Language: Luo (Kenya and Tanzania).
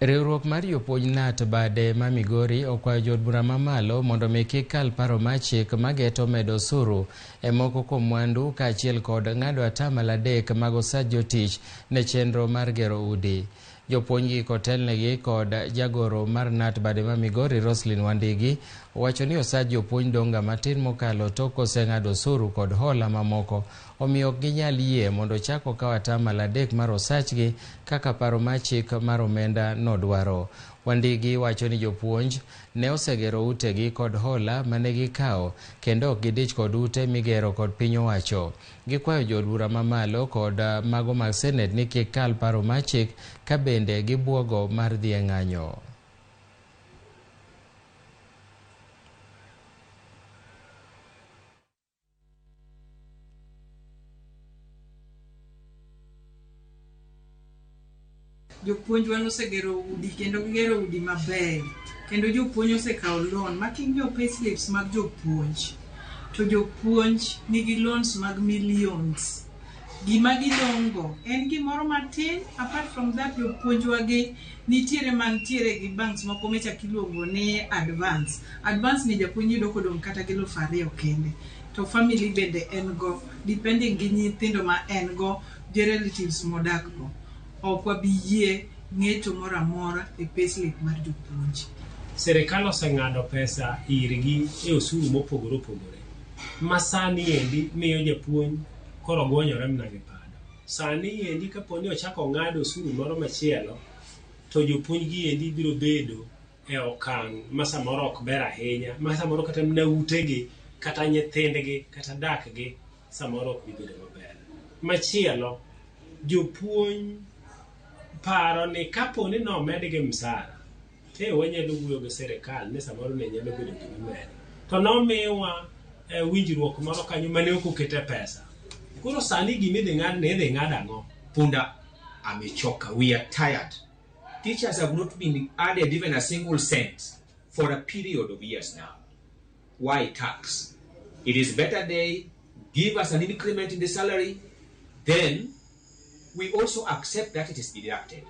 Riwruok mar jopuonj KNUT bade ma Migori okwayo jood bura mamalo mondo mi kik kal paro mar chik mageto medo osuru e moko kuom mwandu kaachiel kod ng'ado atamalo 3 mag osach jotich ne chenro mar gero udi. Jopuonjgi kotelnegi kod jagoro mar KNUT bade ma Migori Roslyn Wandigi owacho ni osach jopuonj dong' ga matin mokalo tok koseng'ado osuru kod hola mamoko, omiyo ok ginyal yie mondo ochak okaw atamalo 3 mar osachgi kaka paro mar chik mar omenda nodwaro. Wandigi wacho ni jopuonj ne osegero utegi kod hola mane gikawo kendo ok gidich kod ute migero kod piny owacho. Gikwayo jood bura mamalo kod mago mag senet ni kik kal paro mar chik ka bende gibuogo mar dhi e ng'anyo. Jopuonjwa nosegero udi kendo gigero udi mabeyo kendo jopuonj osekawo loan ma king'iyo payslips mag jopuonj to jopuonj nigi loans mag millions. Gima gidong'go en gimoro matin. Apart from that, jopuonjwa gi nitiere mantiere gi banks moko michak iluongo ni advance. Advance ni japuonj yudo kodong' kata gi 2000 kende to family bende en go depending gi nyithindo ma en go gi relatives modak go. Ok wabi yie ng'eto moro amora e payslip mar jopuonj. Sirikal oseng'ado pesa irgi e osuru mopogore opogore ma sani endi miyo japuonj koro gwonyore mana gi pado. Sani endi kapo ni ochako ong'ad osuru moro machielo to jopuonj gi endi biro bedo e okang' ma samoro ok ber ahinya, ma samoro kata mana utegi, kata nyithindgi, kata dakgi samoro ok bi bedo maber. Machielo, jopuonj paro ni kapo ni nomedgi msara, te wanyalo wuoyo gi sirikal ni samoro ne nyalo bedo gima imedo. To nomiwa winjruok moro kanyo mane ok okete pesa. Koro sani gima idhi ng'ad ni idhi ng'ad ang'o? Punda amechoka. We are tired. Teachers have not been added even a single cent for a period of years now. Why tax? It is better they give us an increment in the salary, then we also accept that it is deducted.